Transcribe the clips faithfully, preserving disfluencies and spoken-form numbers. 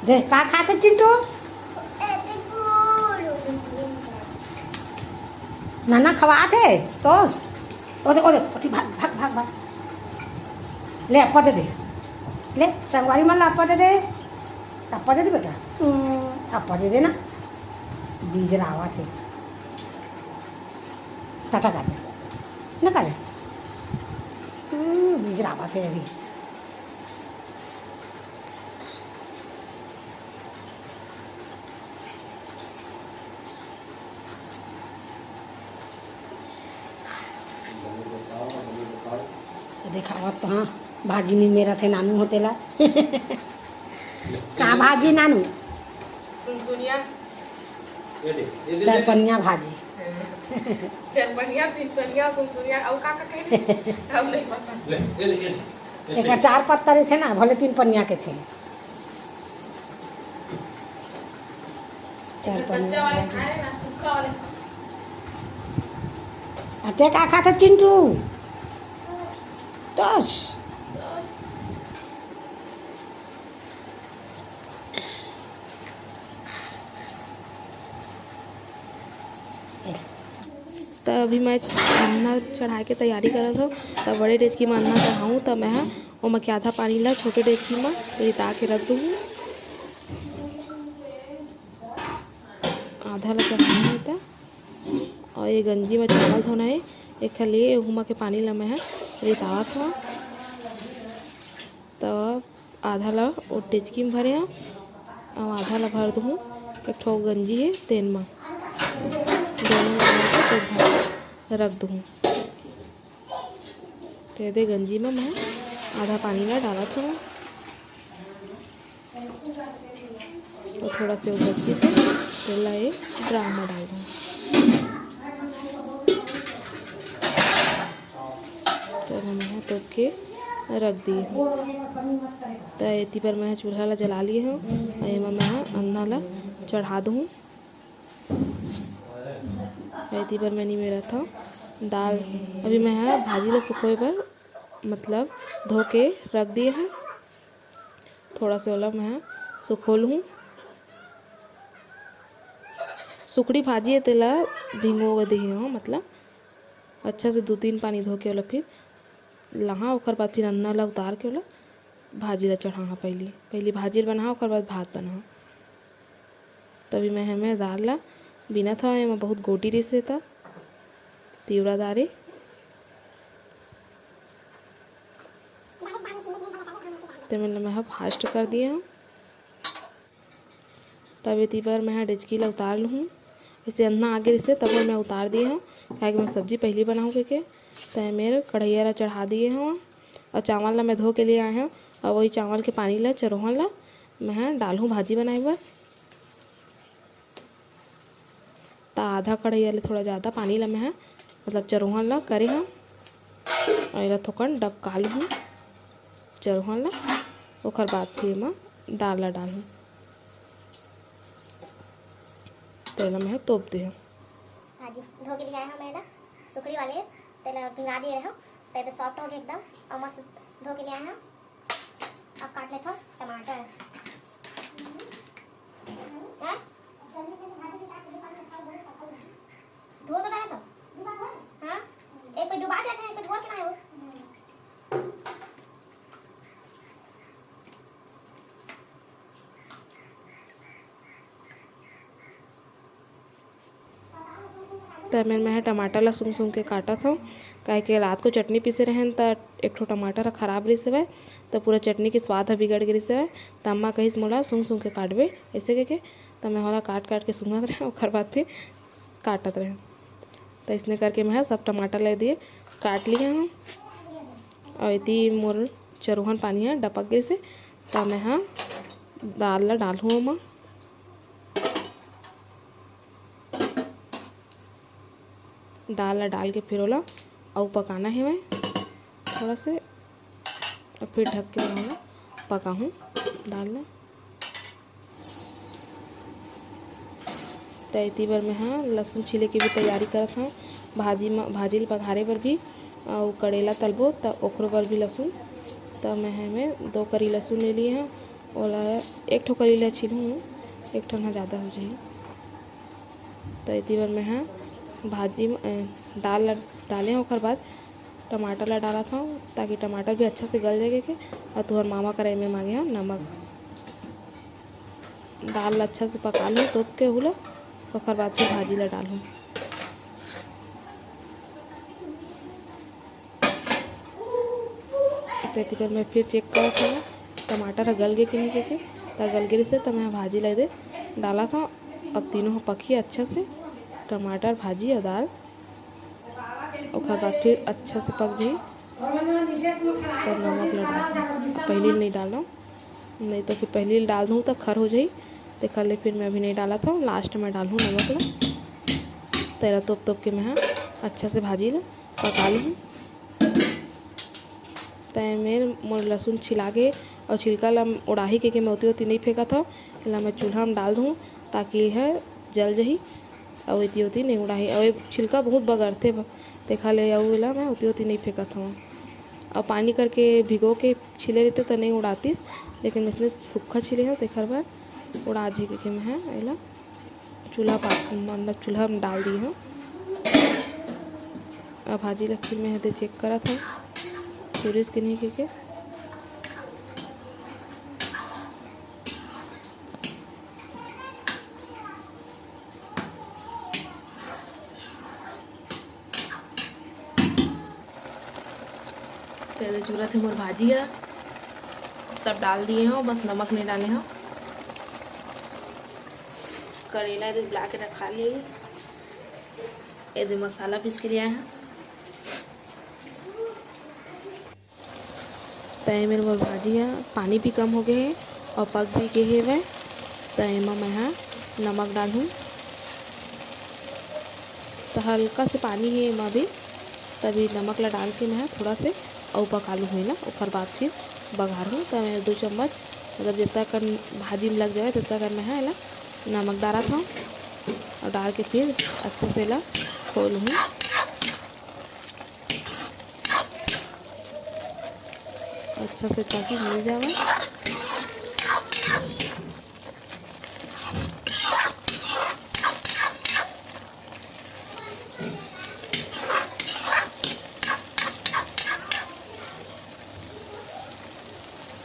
देख, का खात हे चिंटू? नाना खवात हे टोस। ओ दे, ओ दे, ओती भाग, भाग, भाग, भाग। ले, अप्पा दे दे। ले, संगवारी मन ला अप्पा दे दे। अप्पा दे दे बेटा। हम्म, अप्पा दे दे ना। बीज रावत हे। टाटा कर दे। ना करे। हम्म, बीज रावत हे अभी। देखावत तो हाँ, भाजी निमेरत हे नानू हो तेला। का भाजी नानू? सुनसुनिया। ये दे, ये दे, चार ये दे। पनिया भाजी। चार पनिया, तीन पनिया, सुनसुनिया, अउ का का कहे? अब नहीं पता। ले, ये दे, ये दे। एक बार चार पत्ता रहिथे ना, भले तीन पनिया के थे। चार पनिया। कच्चा वाले खाए ना, सूखा वाले खाए। आ, ते का खात हे चिंटू? टोस। त अभी मैं अंधना चढ़ाए के तैयारी करत हव। त बड़े डेचकी म अंधना चढ़ाहूँ, त मैं ह ओमा के आधा पानी ला छोटे डेचकी म रिता के रख दूहूँ। आधा ला चढ़ाना हे त, अउ ये गंजी म चावल धोना हे, एखर लिए ओमा के पानी ला मैं ह रितावत हव। त आधा ला ओ डेचकी म भरे हव, अउ आधा ला भर दूहूँ एक ठो गंजी हे तेन म, दोनों ला मिला के भर रख दूहूँ। त एदे गंजी म मैं आधा पानी ला डालत हव। तो थोड़ा से वो बच गिस हे, तेला ये ड्राम में डाल दूँ। तो मैं तोप के रख दिए हूँ। तो एती पर मैं चूल्हा ला जला लिए हूँ, और एमा मैं अंधना ला चढ़ा दूँ। एती बर मैं निमेरत हव दाल। अभी मैं ह भाजी ला सुखोए बर, मतलब, धो के रख दिए हव। थोड़ा से ओला मैं ह सुखो लूहूँ। सुखड़ी भाजी हे, तेला भिंगो के देहे हव, मतलब, अच्छा से दू तीन पानी धो के ओला फिर लाहा, ओकर बाद फिर अंधना ला उतार के ओला भाजी ला चढ़ाहा। पहिली, पहिली भाजी ला बनाहा, ओकर बाद भात बनाहा। तभी मैं एमे दार ला बीनत हव, एमा बहुत गोटी रिहिस हे त तिवरा दार ए, तेमन ल मैं ह fast कर दिए हव। तब एती बर मैं ह डेचकी ला उतार लूहूँ। अइसे अंधना आगे रिहिसे तब मैं उतार दिए हव, काहे कि मैं सब्जी पहिली बनाहूँ कहिके। त ए मेर कढ़ैया ला चढ़ा दिए हव अउ चावल ला मैं धो के ले आए हव अउ वही चावल के पानी ला, चरोहन ला मैं ह डालहूँ भाजी बनाए बर। त आधा कढ़ैया ले थोड़ा जादा पानी ला मैं ह, मतलब, चरोहन ला करे हव अउ एला थोकन डबका लूहूँ चरोहन ला। ओखर बाद फिर एमा दाल ला डालहूँ। तेला मैं ह तोप दे हव। भाजी धो के ले आए हव मैं एला, सुखड़ी वाले, तेला भिंगा दिए हव, त एदे soft हो गे एकदम, अउ मस्त धो के ले आए हव। अब काट लेथव टमाटर। हैं? धो तो डाले तो। हाँ? एक पे डुबा देते हैं, एक पे धो के ना हो। त एमेर मैं ह टमाटर ला सूंघ सूंघ के काटत हव, काहे कि रात को चटनी पीसे रहेन, त एक ठो टमाटर ह खराब रिहिस हवय, त पूरा चटनी के स्वाद ह बिगड़ गे रिहिस हवय। त अम्मा कहिस मोला, "सूंघ सूंघ के काटबे," अइसे कहिके। त मैं ओला काट काट के सूंघत रहें, ओखर बाद फिर काटत रहें। त अइसने करके मैं ह सब टमाटर ला ए दे काट लिए हव। अउ एती मोर चरोहन पानी ह डपक गे रिहिस हे, त मैं ह दाल ला डालहूँ ओमा। दाल ला डाल के फिर ओला अउ पकाना हे मैं थोड़ा से, अउ फिर ढक के मैं ओला पकाहूँ दाल ला। त एती बर मैं ह लहसुन छीले के भी तैयारी करत हव, भाजी म, भाजी ल पघारे बर भी, अउ करेला तलबो त ओखरो बर भी लहसुन। त मैं ह एमे दो करी लहसुन ले लिए हव, ओला एक ठो करेला छीलहूँ, एक ठन ह ज़्यादा हो जाही। त एती बर मैं ह भाजी म, अ, दाल ला डाले हँव, ओकर बाद टमाटर ला डालत हँव, ताकि टमाटर भी अच्छा से गल जाए के। अउ तुँहर मामा करा एमे माँगे हँव नमक। दाल ला अच्छा से पका लूँ, तोप के ओहू ला, ओकर बाद फिर भाजी ला डालहूँ। तेती बर मैं फिर चेक करत हँव, टमाटर ह गल गे कि नहीं कहिके। त गल गे रहिस हे, त मैं भाजी ला एदे डालत हँव। अब तीनों ह पकही अच्छा से, टमाटर, भाजी अउ दाल। ओकर बाद फिर अच्छा से पक जाही, तब नमक ला डालहूँ। पहिली ल नहीं डालहूँ, नहीं तो फिर पहिली ल डाल दूँ त खर हो जाही। तेकर ले फिर मैं अभी नहीं डालत हँव, लास्ट में डालहूँ नमक ला। तेला तोप तोप के मैं ह अच्छा से भाजी ला पका लूँ। त एमेर मोर लसुन छिला गे अउ छिलका ला उड़ाही कहिके मैं ओती ओती नइ फेंकत हँव। एला मैं चूल्हा म डाल दूँ, ताकि एह जल जही अउ एती ओती नइ उड़ाही। अउ ए छिलका बहुत बगरथे, तेखर ले अउ एला मैं ओती ओती नइ फेंकत हँव। अउ पानी करके भिगो के छिले रहितेंव त नइ उड़ातिस, लेकिन मैं अइसने सुक्खा छिले हँव, तेखर बर उड़ा जही कहिके मैं ह एला चूल्हा पा, मतलब चूल्हा में डाल दिए हँव। अब भाजी ला फिर मैं एदे चेक करत हँव, चुरिस कि नहीं कहिके। त एदे चुरत हे मोर भाजी ह, सब डाल दिए हँव, बस नमक नहीं डाले हँव। करेला एदे उबला के रखा लिए, एदे मसाला पीस के ले आए हँव। त एमेर मोर भाजी ह पानी भी कम हो गे हे अउ पक भी गे हेवय। त एमा मैं ह नमक डालहूँ। त हल्का से पानी हे एमा भी, तभी नमक ला डाल के मैं ह थोड़ा से अउ पका लूँ एला, ओकर बाद फिर बघारहूँ। त मैं दू चम्मच, मतलब जतका कन भाजी में लग जावे, ततका कन मैं ह एला नमक डारत हँव अउ डाल के फिर अच्छा से एला खोलहूँ। अच्छा से ताकि मिल जावे।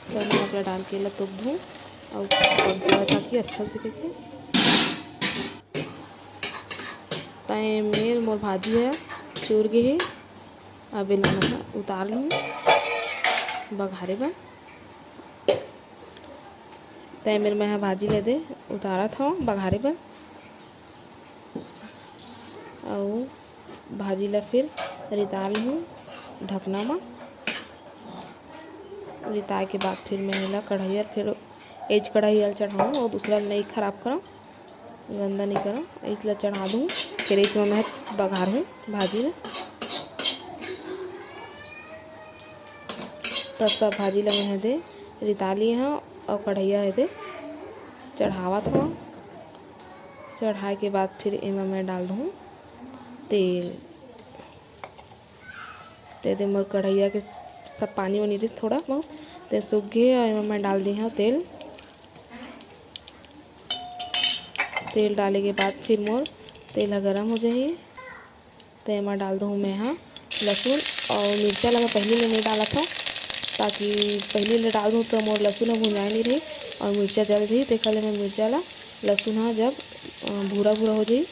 त नमक ला डाल के एला तोप दूँ अउ पक जावे ताकि अच्छा से कहिके। त एमेर मोर भाजी ह चूर गे हे। अब एला मैं ह उतार लूँ बघारे बर। त एमेर मैं ह भाजी ला एदे उतारत हँव बघारे बर। अउ भाजी ला फिर रिता लूँ ढकना म। रिताए के बाद फिर मैं एला कढ़ाई, फिर एज कढ़ाई ल चढ़ाऊँ अउ दूसरा ल नइ खराब करँव। गंदा नइ करँव, एज ला चढ़ा दूँ, फिर एज म मैं बघारहूँ भाजी ला। त सब भाजी ला मैं एदे रिता लिए हँव अउ कढ़इया एदे चढ़ावत हँव। चढ़ाए के बाद फिर एमा मैं डाल दूँ तेल। त एदे मोर कढ़इया के सब पानी वानी रिस थोड़ा बहुत, ते सूख गे हे अउ एमा मैं डाल दे हँव तेल। तेल डाले के बाद फिर मोर तेल ह गरम हो जाही, त एमा डाल दूँ मैं ह लसुन अउ मिर्चा ला मैं पहिली ले नइ डालत हँव, ताकि पहिली ले डाल दूँ त मोर लसुन ह भुंजाए नइ रही अउ मिर्चा जल जही, तेकर ले मैं मिर्चा ला, लसुन ह जब, अ, भूरा भूरा हो जाही,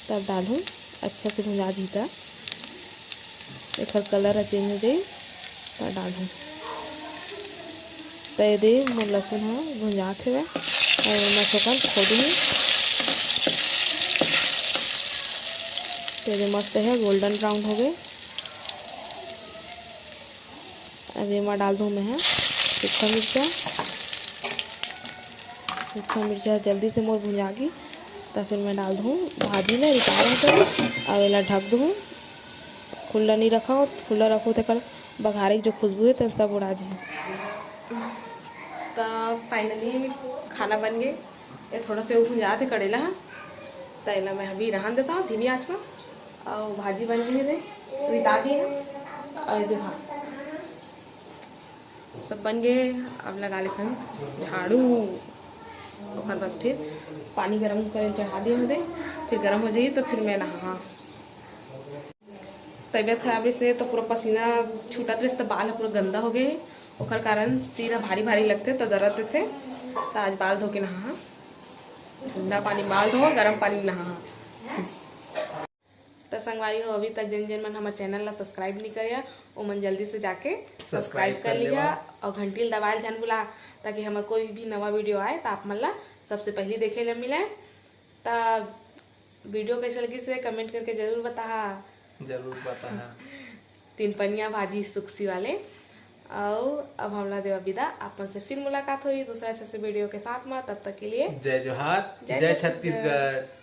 तब डालहूँ, अच्छा से भुंजा जही त एखर कलर ह चेंज हो जाही, त डालहूँ। त एदे मोर लसुन ह भुंजात हेवय, अउ एमा थोकन खोदहूँ। त एदे मस्त हे, गोल्डन ब्राउन हो गे। अब एमा डाल दूँ मैं ह सूखा मिर्चा। सूखा मिर्चा जल्दी से मोर भुंजा गे, त फिर मैं डाल दूँ भाजी ला, रिताए हँव, अउ एला ढक दूँ। खुल्ला नइ रखव, खुल्ला रखहू त एकर बघारे के जो खुशबू हे, तेन सब उड़ा जही। त finally खाना बन गे। ये थोड़ा से भुंजात हे करेला ह, त एला मैं अभी रहन देथँव धीमी आँच म। अउ भाजी बन गे हे, रिता गे हे। अउ ये दे, हाँ, सब बन गए। अब लगा लेथन झाड़ू। ओकर बाद फिर पानी गरम करे चढ़ा दिए होते, फिर गरम हो जाई तो फिर मैं नहा। तबीयत खराब रहिस तो पूरा पसीना छूटत रहिस, तो बाल ह पूरा गंदा हो गए। ओकर कारण सिर ह भारी भारी लगथे, तो दर्द देथे। तो आज बाल धो के नहा, ठंडा पानी बाल धो, गरम पानी नहा। तो संगवारी हो, अभी तक जिन जिन मन हमर चैनल ला सब्सक्राइब नहीं करे, ओमन जल्दी से जाके सब्सक्राइब कर लिया और घंटी ल दबाए ल झन भुला, ताकि हमर कोई भी नवा वीडियो आए तो आप मन ला सबसे पहले देखे ला मिले। तो वीडियो कैसे लगिस हे कमेंट करके जरूर बताहा। जरूर बताहा। तीन पनिया भाजी सुक्सी वाले। और अब हमला देवा विदा, आप मन से फिर मुलाकात होई दूसरा अच्छा से वीडियो के साथ में। तब तक के लिए जय जोहार, जय जय छत्तीसगढ़। छत्तीसगढ़।